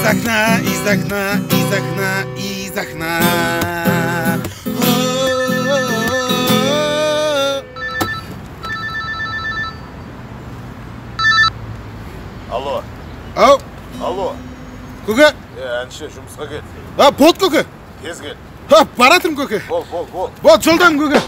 Из окна, из окна, из окна, из окна. Алло. Ау. Алло. Көке. Әнші, жұмысқа кел. А, болды, көке. Тез кел. А, баратырмын, көке. Бол, бол, бол. Болды, жолдамын, көке.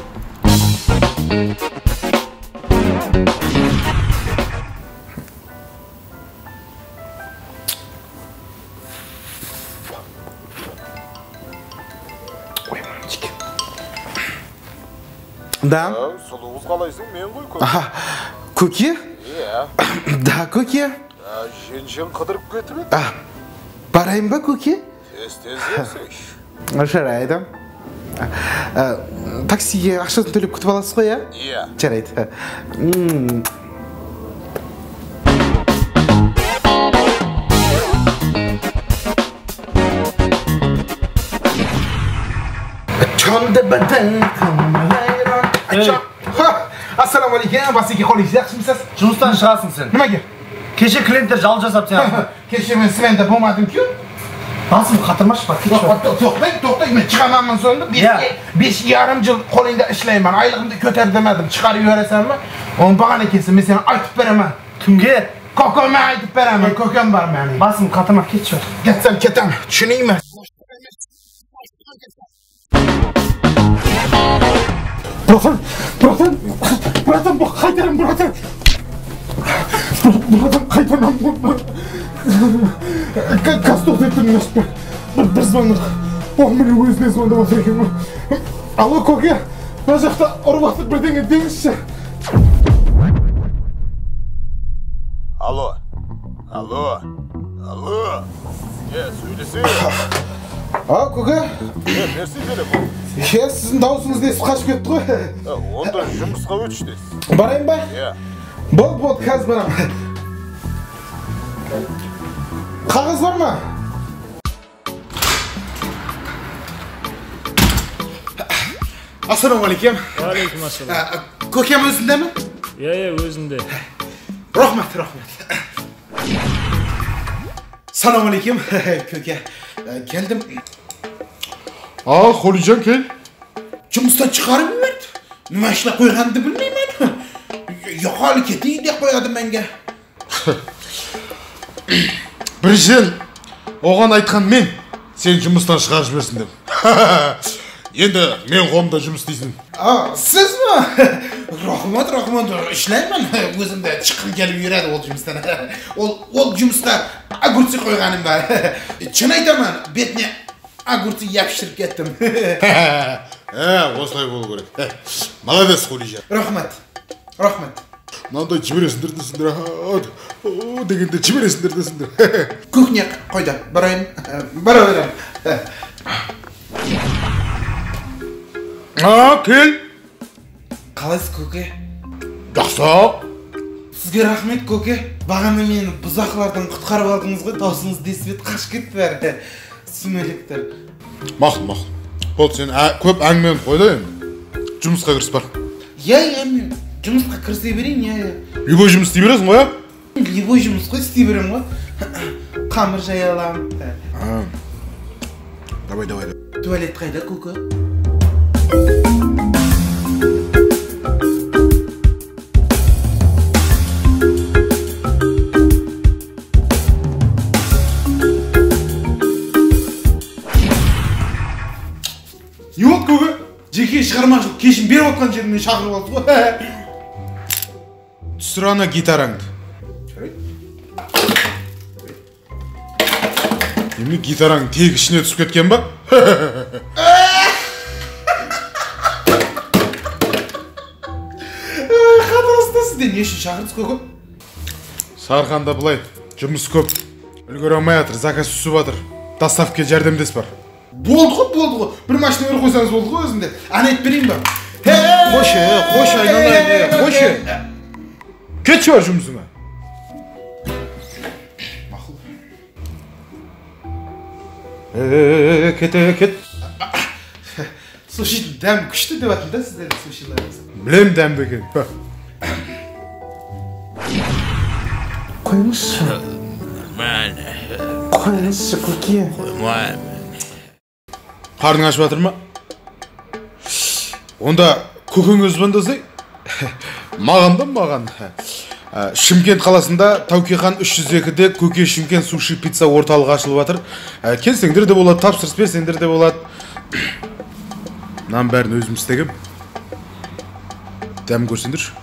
Ой, мамочки. Да. Сұлу қыз қалайсың, мен ғой, көке. Аха, көке? Иә. Да, көке. Жен-жен қыдырып кетіп еді. Барайын ба, көке? Тез-тез келсейші. Жарайды. Таксиге ақшасын төлеп күтіп аласыз ғой, иә? Иә. Жарайды. Ассаламу алейкум, басеке, қалайсыз, жақсымысыз? Жұмыстан шығасың сен. Nimaga? Кеше клиенттер жал жасап сен. Кеше мен смена болмадым ку. Басым қатырмашы, бар, кетші. Тоқтай, тоқтай, мен шығаманмын сонда. 5,5 жыл қолыңда ішлеймін, айлығымды көтер демедім, шығарып жібересің бе? Оны бағана келсін, мен сені айтып беремін. Кімге? Көкеме айтып беремін, көкем бар менің. Басым қатырма, кетші. Кетсем кетем, түсінейін. Братан, братан, братан, бұл қайтарым, братан. Братан, қайтарам. Газ тоқтайтын емес пе? Бір звонок. О, міне өзіне звондап отыр екен ғой. Алло, көке, мына жақта ұрып жатыр, бірдеңе деңізші. Алло, алло, алло. Сөйлесейік. А, көке? Берсей телефон. Е, сіздің дауысыңызды естіп қашып кетті ғой. Онда жұмысқа өтші дес. Барайын ба? Иә. Болды, болды, қазір барамын. Қағаз бар ма? Ассаламу алейкум. Алейкум ассалам. Көкем өзінде ме? Иә, иә, өзінде. Рахмет, рахмет. Салам алейкум, көке. Келдім. А, Холижан, кел. Жұмыстан шығарып жіберді. Nima ishlab qo'yganini bilmayman. Yo'qol keting deb qo'yadi menga. Біріншіден, оған айтқан мен, сен жұмыстан шығарып жіберсін деп. Енді мен қолымда жұмыс істейсің. А, сіз ме? Рахмат, рахмат, ishlayman. O'zim de chiqqim kelib yuradi ol жұмыстан. Ол жұмыста огурцы qo'yganim bor. Chin aytaman, betni огурцы yapishtirib ketdim. Осылай болу керек. Молодец, Холижан. Рахмат, рахмат. Мынандай жібересіңдер десіңдер, дегенде жібересіңдер десіңдер. Кухня қойда, барайын, бара беремін. А, кел. Қалайсыз, көке? Жақсы. Сізге рахмет, көке. Бағана мені бұзақылардан құтқарып алдыңыз ғой, даусыңызды естіп еді, қашып кетті бәрі. Сүмелектер. Мақұл, мақұл. Болды, сен көп әңгімені қой да енді. Жұмысқа кіріс бар. Иә, иә, мен жұмысқа кірісе берейін, иә, иә. Любой жұмыс істей бересің ғой, иә? Любой жұмыс қой, істей беремін ғой. Қамыр жая аламын. Давай, давай. Туалет қайда, көке? Не болды, көке? Жеке шығармашылық кешін беріп отқан жерімнен шақырып алды ғой. Түсір ана гитараңды. Немене, гитараң тек ішіне түсіп кеткен ба? Қатырасыз, сізден не үшін шақырдыңыз, көке? Сарқанда былай, жұмыс көп, үлгере алмай жатыр, заказ түсіп жатыр. Доставкаға жәрдемдес бар. Болды ғой, болды ғой. Бір машина беріп қойсаңыз болды ғой өзінде. Ән айтып берейін ба? Қойшы, қойшы, айналайын, қойшы. Кетші бар жұмысыңа. Мақұл. Кет, кет. Сушидің дәмі күшті деп жатыр да сіздердің сушиларыңыз. Білем дәмді екен. Қойыңызшы. Нормально. Қойыңызшы, көке. Қоймаймын. Қарның ашып жатыр ма? Онда көкеңе звондасай. Маған да маған. Шымкент қаласында Тәукехан 302-де Көке Шымкент суши пицца орталығы ашылып жатыр. Келсеңдер де болады, тапсырыс берсеңдер де болады. Мынаның бәрін өзім істегем. Дәм көрсеңдерші.